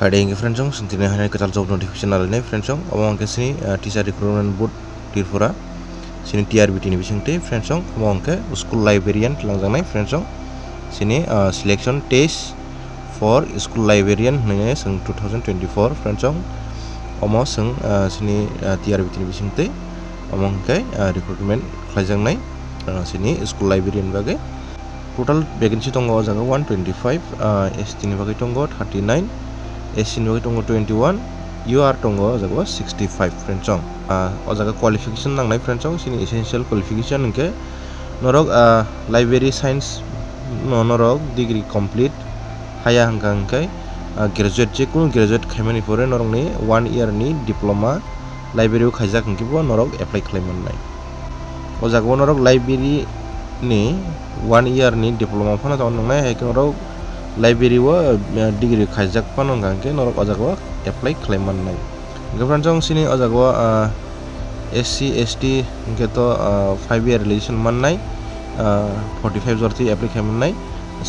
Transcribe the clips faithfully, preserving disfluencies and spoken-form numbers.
Phaidi hwnkhe friends, chwng tini haino kwtal job notification nalainai friends, omo hwnkhe chini, ah, Teacher Recruitment Board Tripura, chini T R B T ni bisingtwi friends, omo hwnkhe school librarian twlangjaknai friends, chini, ah, selection test for school librarian hwnwi chwng two thousand twenty-four friends, omo chwng, ah, chini, ah, T R B T ni bisingtwi omo hwnkhe, ah, recruitment khlaijaknai, ah, chini school librarian bagwi. Total vacancy tongo o jaga one twenty-five, ah, S T ni bagwi tongo thirty-nine, S C ni bagwi tongo twenty-one, U R tongo o jaga sixty-five friends. Ah, o jaga qualification nangnai friends, chini essential qualification hwnkhe norok, ah, library science no norok degree complete haya hwnkha hwnkhe, ah, graduate, jekunu graduate khaimani pore norokni one year ni diploma library o khaijak hwnkhe bo norok apply khlai mannai. O jaga o norok library ni one year ni diploma phano tongo nangnai, hai khe norok library o, eh, degree khaijak phano hwnkha hwnkhe norok o jaga o apply khlai mannai. Hwnkhe friends, chwng chini o jaga o, ah, S C, S T hwnkhe to, ah, five year relation mannai, ah, forty-five jora twi apply khlai mannai.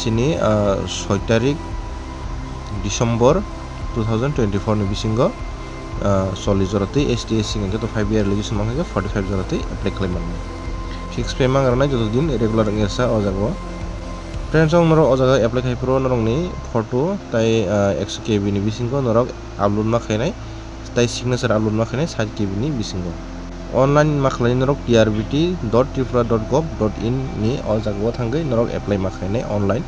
Chini, ah, soi tarik December two thousand twenty-four ni bisingo, ah, chollish jora twi S T, S C hwnkhe to five year relation mankha khe forty-five jora twi apply khlai mannai. Fix pay mang rwnai joto din regular wngya sa o jaga o. Friends, chwng norok o jaga apply khai phuru norokni photo tai, ah, ekso K B ni bisingo norok upload ma khainai, tai signature upload ma khainai sait K B ni bisingo. Online ma khlai norok T R B T dot tripura dot gov dot in ni o jaga o thangwi norok apply ma khainai online.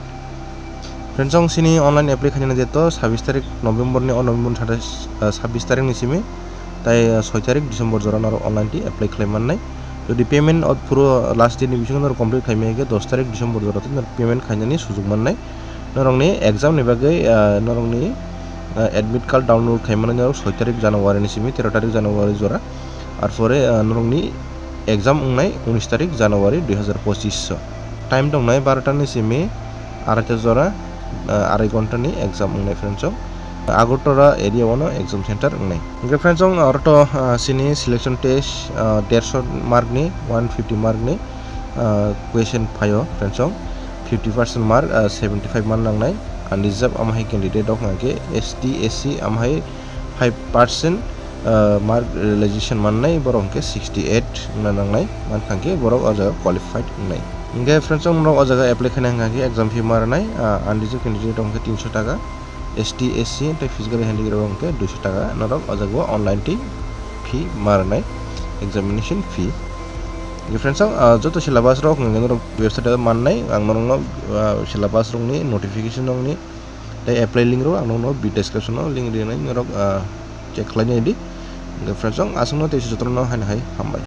Friends, chwng chini online apply khainani date to sabbish tarik November ni, o November ni satais, ah, sabbish tarik ni simi tai, ah, soi tarik December jora norok online twi apply khlai mannai. Jodi payment o phuru last date ni bisingo norok complete khaimaya khe dos tarik December jora twi norok payment khainani sujug mannai. Norokni exam ni bagwi, ah, norokni, ah, admit card download khaimani norok soi tarik January ni simi tero tarik January jora. Arpore, ah, norokni exam wngnai unis tarik January dui hazar pochis o. Time tongnai barota ni simi araita jora, ah, arai ghonta ni exam wngnai friends, chwng Agartala area o no exam center wngnai. Hwnkhe friends, chwng aro to, ah, chini selection test, ah, derso mark ni, one fifty mark ni, ah, question phaio friends, chwng fifty percent mark, ah, seventy five man nangnai. Unreserved amo hai candidate rok hwnkhe S T, S C amo hai five percent, ah, mark realization mannai, borok hwnkhe sixty eight wngna nangnai, mankha hwnkhe borok o jaga qualified wngnai. Hwnkhe friends, chwng norok o jaga apply khaina hwnkha hwnkhe exam fee ma rwnai, ah, unreserved candidate rok hwnkhe tinso taka, S T, S C tei physically handicap rok hwnkhe duiso taka norok o jaga o online twi fee ma rwnai examination fee. Hwnkhe friends, ah, joto syllabus rok hwnkhe norok website o mannai, ang norokno, ah, syllabus rokni notification rokni tei apply link rok ang nokno video description o link rinai, norok, ah, check khlai nai di. Hwnkhe friends, chwng aswkno tei jotono haino hai hambai.